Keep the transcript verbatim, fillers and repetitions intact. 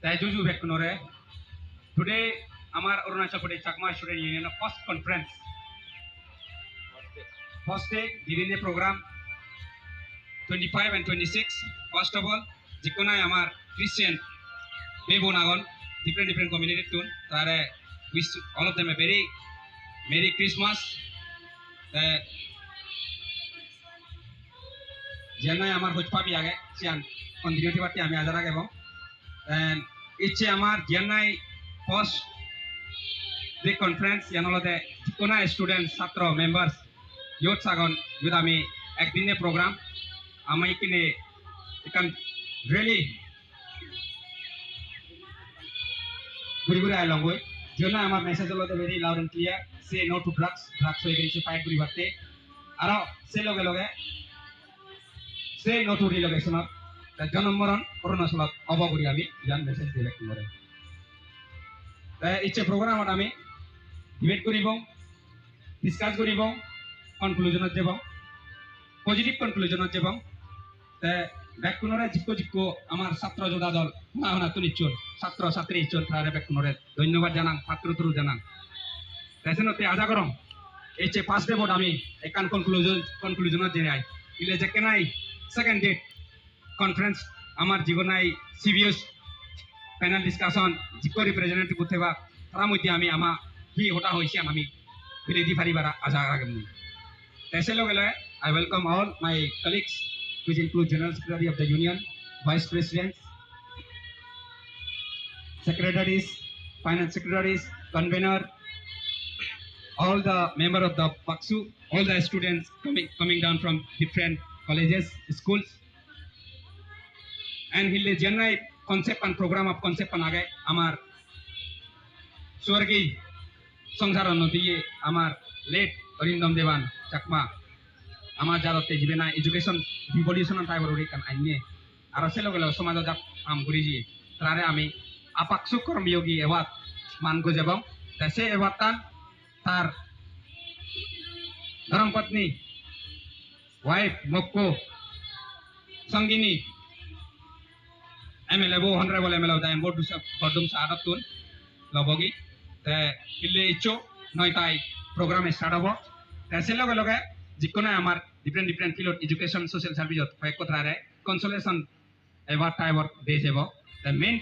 Te juju bekkunore. Today amar Arunachal Pradesh Chakma Student Union first conference, first day, didine program twenty-five and twenty-six. First of all, jikkunai amar Christian bhei bon agon, different different community tun, tare wish all of them a very Merry Christmas. Te jiyan nahi amar hojpabi age, siyan continue thibatte ami aja ragebong. And icche amar jiyan nahi first day conference, iyan olode jikkunai student, satro, members, youths agon, iyot ami ekdine program, ami ikkine ekkan rally guri guri ailongoi. Jiyan nahi amar message olode very loud and clear, say no to drugs, drugs against fight guribatte. Aro se loge loge say no to relocation-ot, te jonom moron Arunachalot obo guri ami iyan message di bekkunore. Te icche program-ot ami debate guribong, discuss guribong, conclusion-ot jebong, positive conclusion-ot jebong. Te bekkunore jikko jikko amar satro joda dol, hona hona tun icchon, satro satri icchon, tarare bekkunore dhonnobad janang, patro turu janang. Te senotte aja gorong, icche first day-bot ami ekkan conclusion, conclusion-ot jeinei. Ile jekke nahi second day conference amar jibo nahi C B S panel discussion jikko representative theba, tara moddhe ami ama hi hoda hoi siyan ami pele di paribar aja ragem mui. Te se loge loge, I welcome all my colleagues, which include General Secretary of the Union, Vice President, Secretaries, Finance Secretaries, Convener, all the member of the PACSU, all the students coming, coming down from different colleges, schools. And hille jiyan nahi concept and program of concept an age amar swargi songsar onno diye amar late Arindam Dewan Chakma, amar jadotte jibe nahi education revolution an type or ekkan anne. Aro se loge loge somajo jat ham guri jiye, tarare ami APACSU Kormyogi Award man gojebong. Te se award tan tar dhorom patni, wife, mokko, songini, M L A bo, Honorable M L A bo, Dayang Bordumsa, Bordumsa adottun lobogi. Te hille iccho noi tai program start obo. Te se loge loge jikko nahi amar different different field-ot education, social service-ot hoyekko tarare consolation award type-or de jebo. Te main